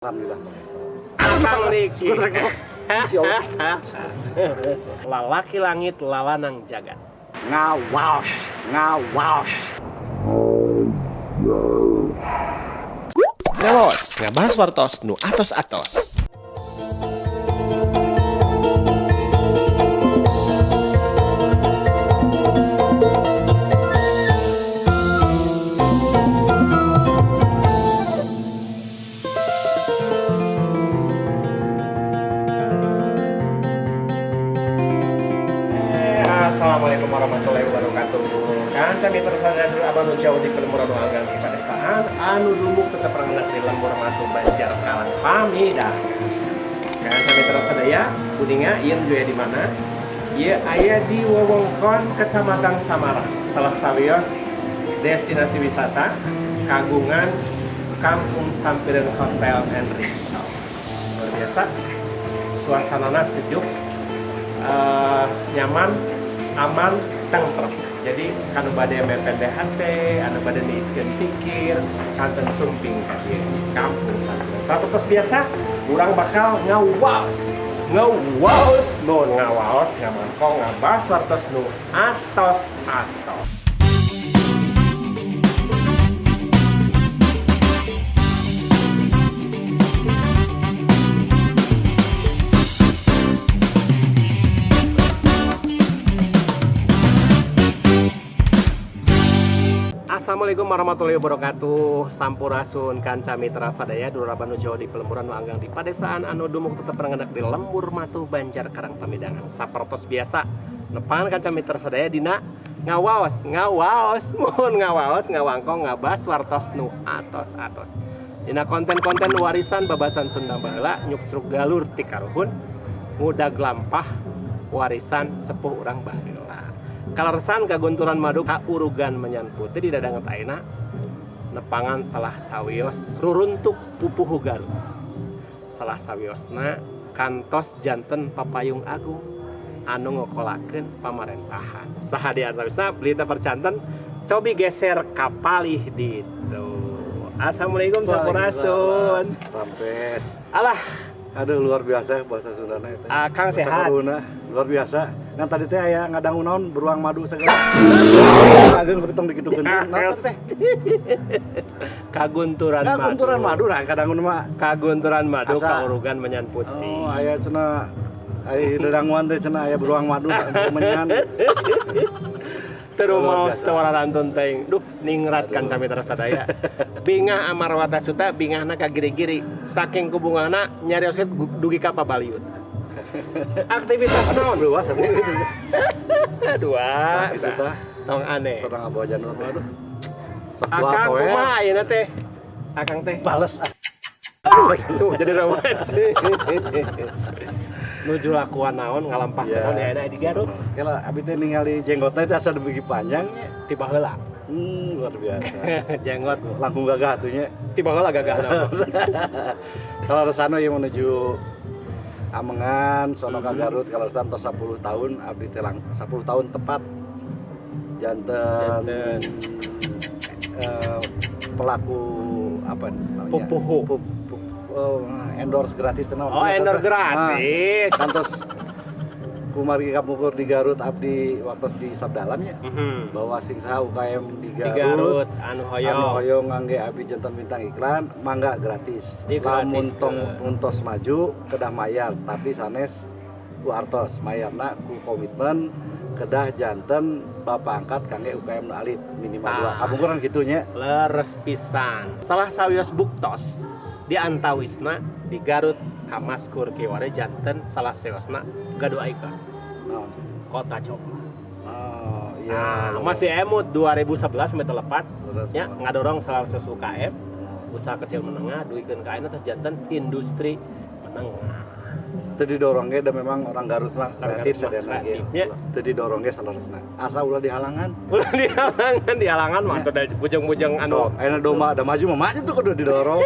Alhamdulillah. Akang Riki. Lalaki langit lalanang jagat. Ngawaos, ngawaos. Ngawaos, ngabahas wartos nu atos-atos. Assalamualaikum warahmatullahi wabarakatuh. Kanca mitra sadaya abang nu jauh di Pelembur anu anggang di padesaan anu dumuk tetep rengenak di lembur masuk Banjar Kalang Pamidah. Kanca mitra sadaya kuninga ieu juga di mana? Ieu aya di wewengkon Kecamatan Samarang. Salah sawios destinasi wisata kagungan Kampung Sampireun Hotel and Resort. Luar biasa. Suasanana sejuk, nyaman, aman, tentrem. Jadi kanu bade mepende hate, anu bade niiskeun pikir, kanten sumping ka dieu Kampung Sampireun. Sapertos biasa, urang bakal ngawaos. Ngawaos, mun ngawaos, ngamangkong, ngabas wartos nu atos-atos. Assalamualaikum warahmatullahi wabarakatuh. Sampurasun kanca mitra sadaya dulur abang nu jauh di pelemburan nu anggang di padesaan anu dumuk tetep rengenak di lembur matuh Banjar Karang Pamidangan. Sapertos biasa nepangan kanca mitra sadaya dina ngawaos, ngawaos, mun ngawaos, ngawangkong, ngabas wartos nu atos-atos. Dina konten-konten warisan babasan Sunda baheula nyuksruk galur ti karuhun ngudag lampah warisan sepuh urang baheula. Kaleresan kagunturan madu kaurugan menyan putih di dadanget ayeuna nepangan salah sawios ruruntuk pupuhu Garut. Salah sawiosna kantos janten papayung agung anu ngokolakeun pamarentahan. Saha di antawisna beli teh percanten cobi geser ka palih ditu. Assalamualaikum sampurasun. Rampes. Alah. Aduh luar biasa bahasa Sundana itu. Akang sehat. Corona, luar biasa. Kan tadi teh aya ngadangu naon beruang madu segala. Ageung ketong dikitukeun teh. Naon teh? Kagunturan madu. Kagunturan madu nah kadangu mah. Kagunturan madu kaurugan menyan putih. Oh, aya cenah aya dedanguan teh cenah aya beruang madu menyan. Terus mau sewararantun teh. Duh ningrat kan sami sadaya. Bingah amarwata suta bingahna ka giri-giri. Saking kubungahna nyarioskeun dugi ka pabaliut. Aktivitas naon? Dua. Dua. Tong aneh. Sedang abu janur aduh. Akang kumaha ayeuna teh? Akang teh bales. Aduh, tuh jadi rawas. Nuju lakuan naon ngalampah naon ya di Garut. Kela abi teh ningali jenggotna teh asa beuki panjang nya. Tiba heula. Luar biasa. Jenggot langkung gagah atuh nya. Tiba heula gagah naon. Kalau resana ieu menuju Amengan sono ka Garut kalau resan tos 10 tahun abdi teh 10 tahun tepat janten pelaku apa namanya? Pupuhu. Endorse gratis tenang. Oh, endorse gratis. Kantos kumargi kapungkur di Garut abdi waktu di Sabdalam nya. Bahwa sing saha UKM di Garut anu hoyong. Anu hoyong ngangge abdi janten bintang iklan mangga gratis. Lamun tong puntos maju kedah mayar tapi sanes ku artos mayarna ku komitmen kedah janten bapak angkat kangge UKM nu alit minimal 2. Kapungkuran kitu nya. Leres pisan. Salah sawios buktos di antawisna di Garut kamaskur kiwari janten salah sewasna gaduh ikon kota coklat. Oh, iya. Nah, masih emut 2011 meter lepat nya ngadorong salah satu UKM usaha kecil menengah duikeun ka ayeuna terus janten industri menengah. Teu didorong ge da memang orang Garut mah kreatif sadayana ge. Teu didorong ge saleresna. Asa ulah dihalangan. Ulah dihalangan, dihalangan mah teu bujeng-bujeng anu. Ayeuna domba ada maju mah maju tuh kudu didorong.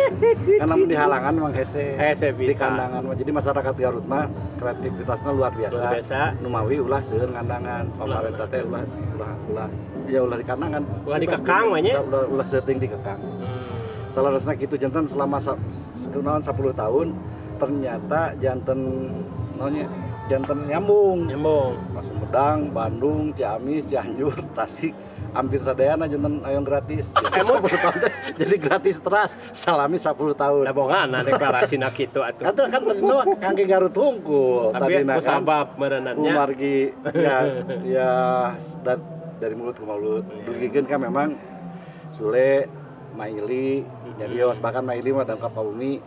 Kan lamun dihalangan memang hese. Hese bisa. Di kandangan mah. Jadi masyarakat Garut mah kreativitasnya luar biasa. Luar biasa. Nu mawi ulah seueur ngandangan. Pamarentah teh ulah ulah ulah ya ulah di kandangan. Ulah dikekang mah nya. Ulah ulah seuting dikekang. Saleresna kitu, janten selama kunaon 10 tahun ternyata janten naonnya, janten nyambung. Nyambung. Ka Sumedang, Bandung, Ciamis, Cianjur, Tasik, hampir sadayana janten hoyong gratis. Jadi Emang? 10 tahun teh jadi gratis teras salami 10 tahun. Da bongan deklarasina kitu atuh. Atau kan tadina kangge Garut hungkul Tapi tadina ku kan. sabab meureunan nya. Kumargi ya ya dari mulut ke mulut. Dugikeun kan memang Sule, Maili, nyarios, bahkan Maili mah dongkap ka bumi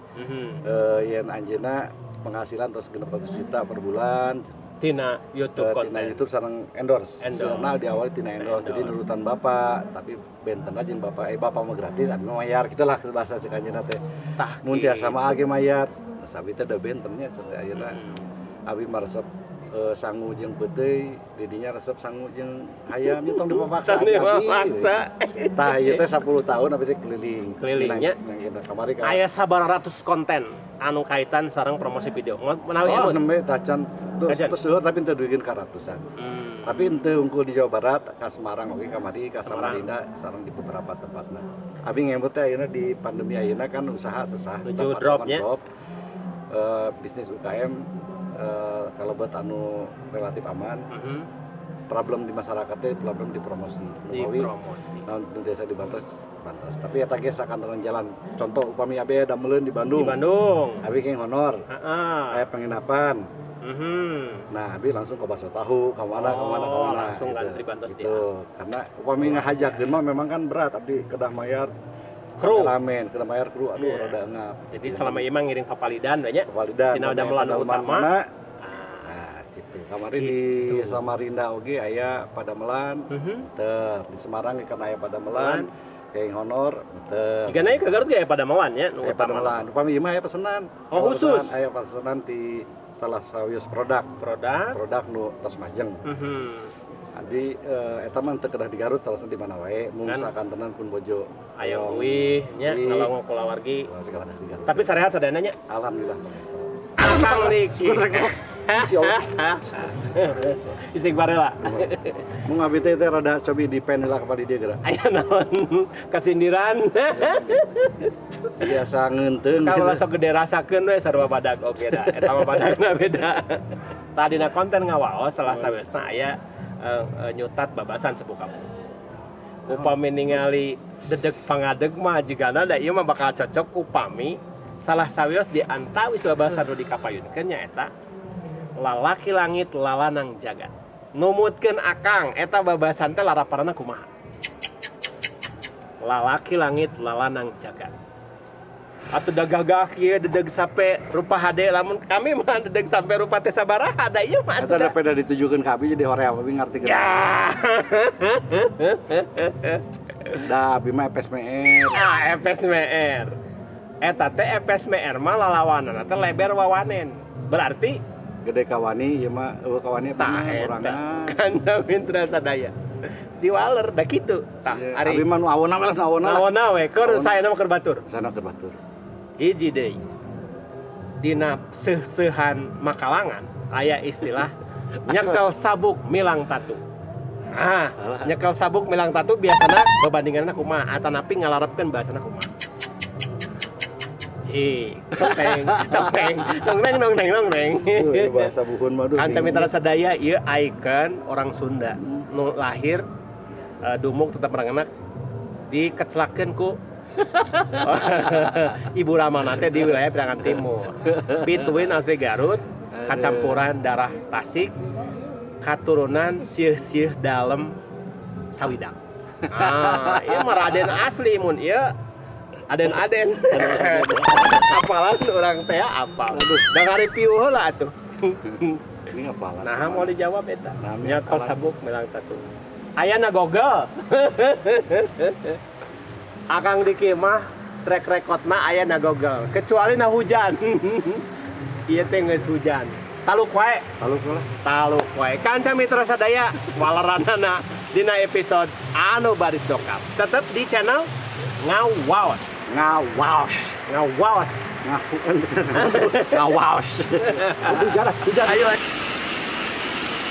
yen anjeunna penghasilan terus 600 juta per bulan. Tina YouTube tina konten. YouTube sareng endorse. Endorse. Nah, diawali tina endorse. Jadi Endorse. nurutan bapak, tapi benten aja jeung bapak, bapak mah gratis, abi mah mayar. Gitulah bahasa cek anjeunna teh. Tah, Mun tiasa mah age mayar. Sabi teh da bentennya sampai ayeuna. Abi mah resep sangu jeung peuteuy, didinya resep sangu jeung hayam, nya tong dipapaksa. Tong dipapaksa. Tah, ieu teh 10 tahun abi teh keliling. Kelilingnya. Nang kita kamari ka. Aya sabaraha ratus konten anu kaitan sareng promosi video. Menawi Oh, emut. nembe tacan terus Tacan. terus seueur, tapi teu dugikeun ka ratusan. Tapi henteu unggul di Jawa Barat, ka Semarang oge kamari, ka Semarang. Samarinda, sareng di beberapa tempatna. Abi ngemut teh ayeuna di pandemi ayeuna kan usaha sesah. Nuju tempat dropnya. drop. Bisnis UKM kalau buat anu relatif aman, problem di masyarakatnya problem di promosi. Di Menawi promosi. naon teu tiasa dibantos, bantos. Tapi eta ge sakantenan jalan. Contoh upami abi dameleun di Bandung. Di Bandung. Abi kenging honor. Aya penginapan. Nah, abi langsung ke bakso tahu, ke mana, ke mana, ke Oh, mana. langsung gitu. kan dibantos gitu. Karena upami ngahajakeun mah memang kan berat, abdi kedah mayar Kru. kameramen, kedah mayar kru, aduh rada ngap. Jadi selama ieu mah ngiring papalidan we nya. Papalidan. Tina damelan utama. Mana? Nah, gitu. Kamari di Gitu. Samarinda oge aya padamelan. Teu, di Semarang karena aya padamelan, kenging honor, teu. Jika naik ke Garut ge aya padamelan nya nu Aya utama. padamelan. Upami ieu mah aya pesenan. Oh, khusus? Pesenan, aya pesenan di salah sawios produk. Produk. Produk nu tos majeng. Jadi eta mah teu kedah di Garut, salah di mana wae, mung Kan. sakantenan pun bojo. Aya uih nya Uih. ngalongok kulawargi. Kulawargi kedah di Garut. Tapi sarehat sadayana nya. Alhamdulillah. Akang Diki. Ya Allah. Istighfar lah. Mung abi teh teh rada cobi di pen heula kepada dia geura. Aya naon kasindiran. Biasa ngeunteung. Kalau gitu. sok gede rasakeun we sarua badag oge da. Eta mah badagna beda. Tadina konten ngawaos salah sawiosna aya nyutat babasan sebuka. Upami ningali dedeg pangadeg mah jigana da ieu mah bakal cocok upami salah sawios di antawis babasan nu dikapayunkeun nyaeta lalaki langit lalanang jagat. Numutkeun akang eta babasan teh laraparana kumaha? Lalaki langit lalanang jagat. Atau da gagah kieu dedeg sampe rupa hade, lamun kami mah dedeg sampe rupa teh sabaraha da ieu mah Eta atuh da da. peda ditujukeun ka abi jadi hoream abi ngarti geura. Ya. Da abi mah FSMR. Ah, FSMR. Eta teh FSMR mah lalawanana teh leber wawanen. Berarti Gede kawani ieu mah eueuh kawani apa tah mah eta orangan. kan mitra sadaya. Diwaler da kitu. Tah Iya, ari Abi mah nu awona lah, nu awona lah. nawona we keur Awona. saena mah keur batur. Sana keur batur. Hiji deui. Dina seuh-seuhan makalangan aya istilah nyekel sabuk milang tatu. Ah, nyekel sabuk milang tatu biasana bebandinganna kumaha atanapi ngalarepkeun bahasana kumaha. Cik, tong tong tong neng nong neng nong neng. Duh, bahasa buhun mah duh. Kanca mitra sadaya ieu icon orang Sunda nu lahir dumuk tetap meranganak dikecelakeun ku Ibu Ramana teh di wilayah Priangan Timur. Between asli Garut, kacampuran darah Tasik, katurunan sieh-sieh dalem Sawidang. Ah, ieu mah Raden asli mun ieu Aden-aden. Apalan urang teh apal. Da ngareview heula atuh. Ini ngapalan. Nah, mau dijawab eta. Nah, Nya kos apalan. sabuk melang tatu. Ayana Google. Akang Diki mah track recordna aya na Google, kecuali na hujan. Ieu teh geus hujan. Taluk wae, Taluk lah. Taluk wae. Kanca mitra sadaya waleranana dina episode anu baris dongkap. Tetep di channel Ngawaos. Ngawaos. Ngawaos. Ngawaos. Hujan, hujan. Ayo.